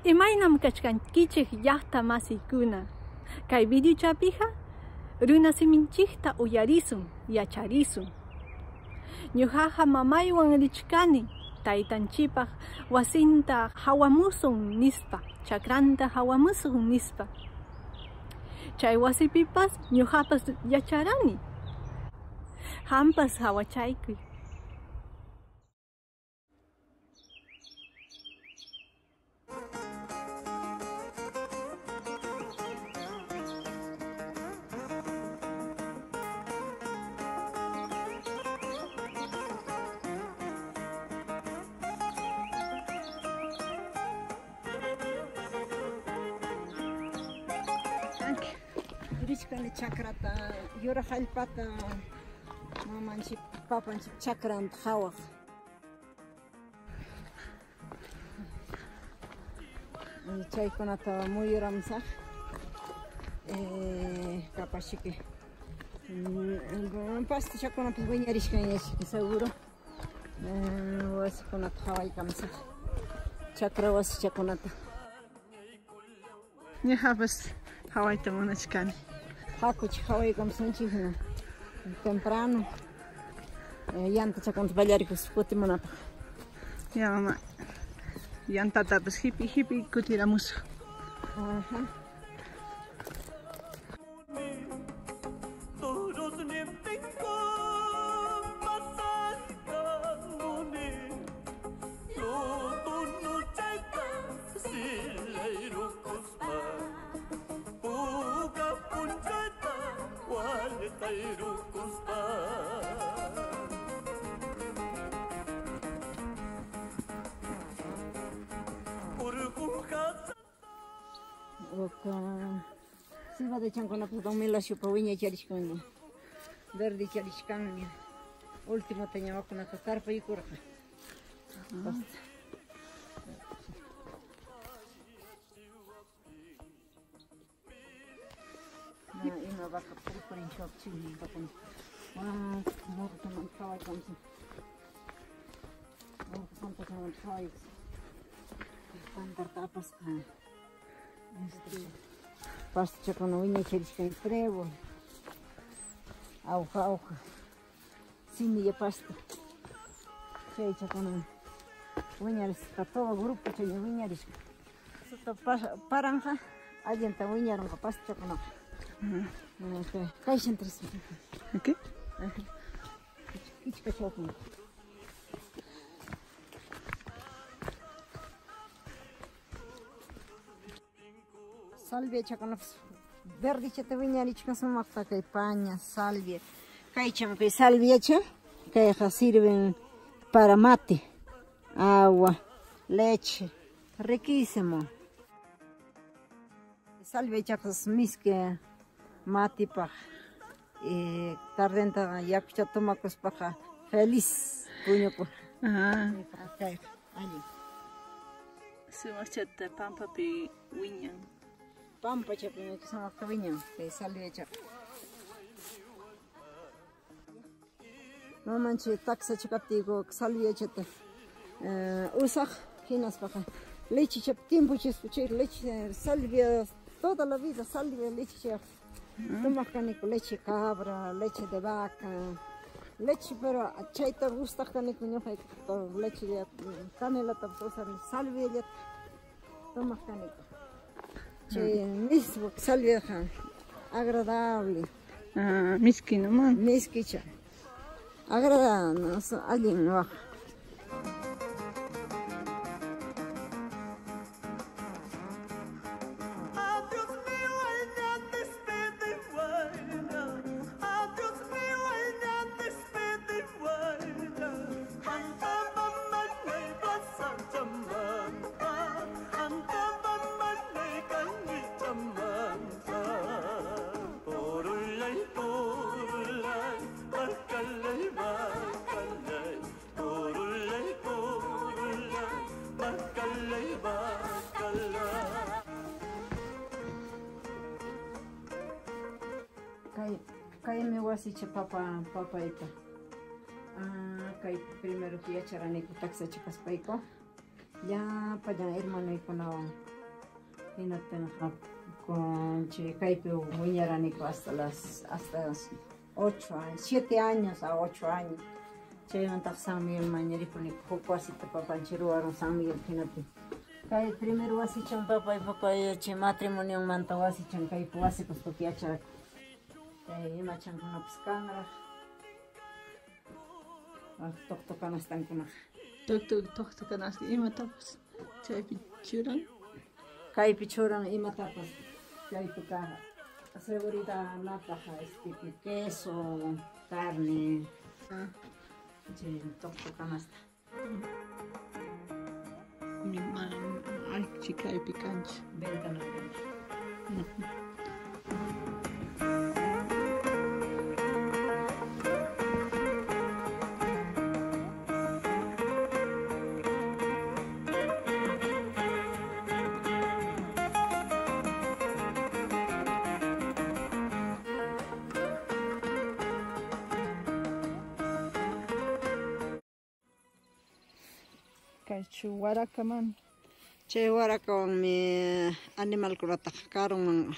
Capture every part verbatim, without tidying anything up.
¿Imaynam kachkankichik, llaqta masïkuna? Kay videochapiqa runa siminchikta uyarisun, yacharisun. Ñuqaqa mamaywan richkani, taytanchikpaq wasinta qawamusun nispa, chakranta qawamusun nispa. Chay wasipipas ñuqapas yacharani. Qampas qawachaykuy. Richkani chakrata, yuraq allpata, mamanchik, papanchik chakranta qawaq. Y chaykunata muyuramsaq, eh, capaz que, mm, pastuchakunapis wiñarishqanyashqa seguro. Eh, wasikunata qawaykamsaq, chakra wasichakunata. Ñuqapas qawayta munashqani. Hakuchi qawaykamsunchikna temprano, eh, yanta chakunata ballarikus kutimunapaq. Ya, mama, yantatapis hipi hipi kutiramushaq. Ajá. Oka. Cebada ichankunapis don Melashopa wiñay charishkanmi, verde charishkanmi. Ultimotaña wakunata tarpuykurqa. Basta. Na, ima vaca purpurin shokchini, vaca. Ah, muruta manchawaykansi. Muruta manchawaykansi. Pantarta apasqa. Este, pastachakuna wiñacharishqan trébol, auja, auja, semilla pasta. Chaychakuna wiñarisqa, todo grupochaña wiñarishqa. Suta pa-, paranqa, allinta wiñarunqa pastachakunaqa. Ujú. Este, kay centro. Ok. Ajá. Ichpa chawpin. Salviachakunapas verdechata wiñarichkan sumaqta, kay paña, salvia. Kaycham kay salviacha, kayqa sirven para mate, agua, leche, riquísimo. Salviachapas miski matipaq, y tardenta yakuchata tomakuspaqa feliz puñuku. Ajá. Kayqa alli. Sumaqchata pampapi wiñan. Pampachapi sumaqta wiñan, kay salviachaqa. Mamanchik taksachikaptiyku salviachata, eh, usaq, hinaspaqa lechechapi timpuchispa chay leche, eh, salvia, toda la vida salvia lechecha tomaq kaniku, leche cabra, leche de vaca, leche, pero chayta gustaq kaniku ñuqayku, leche, canelatapas usarni salviallata tomaq kaniku. Chay mismo salviaqa agradable. Ah, miskinaman. Miskicha. Agradable, allin waq. Kay, kaymi wasicha papa, papayta. Ah, kay primero yacharaniku taksacha kaspayku. Llapallan hermanoykunawan. Hinaptinqa, con-, che, kaypi wiñaraniku hasta las, hasta las ocho años, siete años a ocho años. Chaymantaq San Miguelman ñaripuniku, juc wasita papanchi ruwarun San Miguel hinaptin. Kay primer wasichan papay, papay, che, matrimonionmanta wasichan kaypi wasicuspaq yacharaku. Kay imachankunapis kanraq. Ah, toqto canastankunaqa. Toqto, toqto canasta, imatapas chaypi churan. Kaypi churan imatapas. Chaypiqa seguridadnapaq, este, queso, carne. Ah. Chay toqto canasta. Ni ma-, allichi kaypi kanchu. Ventana kanchu. Ujú. Kaycho waracaman. Chay waracawanmi animalcunataqa carunman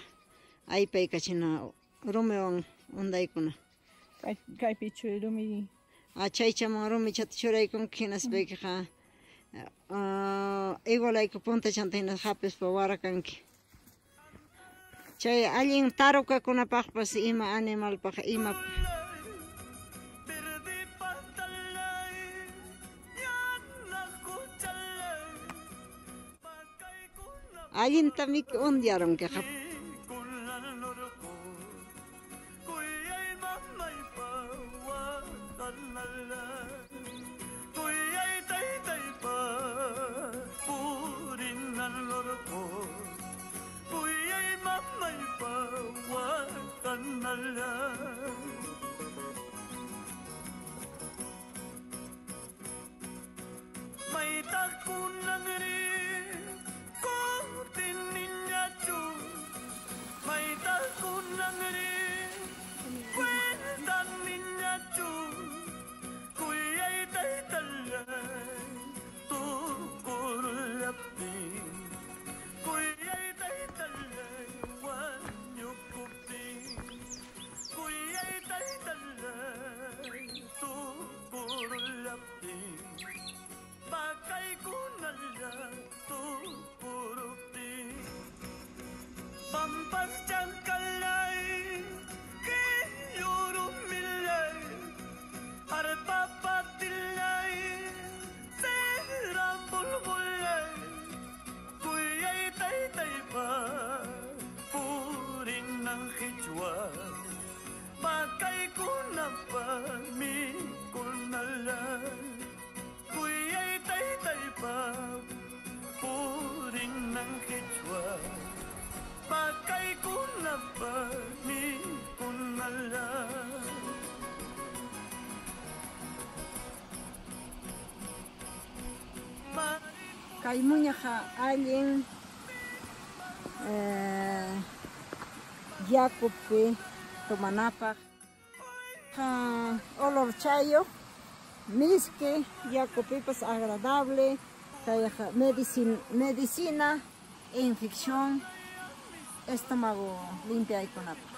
aypaykachina rumiwan undaycuna. Kay-, kaypicho rumi. Ah, chaychaman rumichata churaycunqui, hinaspa payqa, ah, igualaycu puntachanta hina hapispa waracanqui. Chay allin tarucacunapaqpas, ima animalpaq, ima. Allintam unyarunquiqa. Kuyay mamaypa waqanalla, kuyay taytaypa purinan lurqu, kuyay mamaypa waqanalla. Maytaq kunanri cortinninllachu, maytaq kunanri cuentanninllachu, kuyay taytallay tucurullaptin, kuyay taytallay wañucuptin, kuyay taytallay tucurullaptin, pacaycunalla tucuruptin, pampas chancallay, qellu rumillay, arpa patillay, sera bulbullay, kuyay taytaypa purinan qichwa pacaycunapa micunallay. Kuyay taytaypa purinan qichwa pacaycunapa micunalla. Kay muñaqa allin, eh, yacupi tomanapaq. Ah, olor chayuq, miski, yacupipas agradable, kayqa medicin-, medicina, infección, estómago limpiaykunapaq.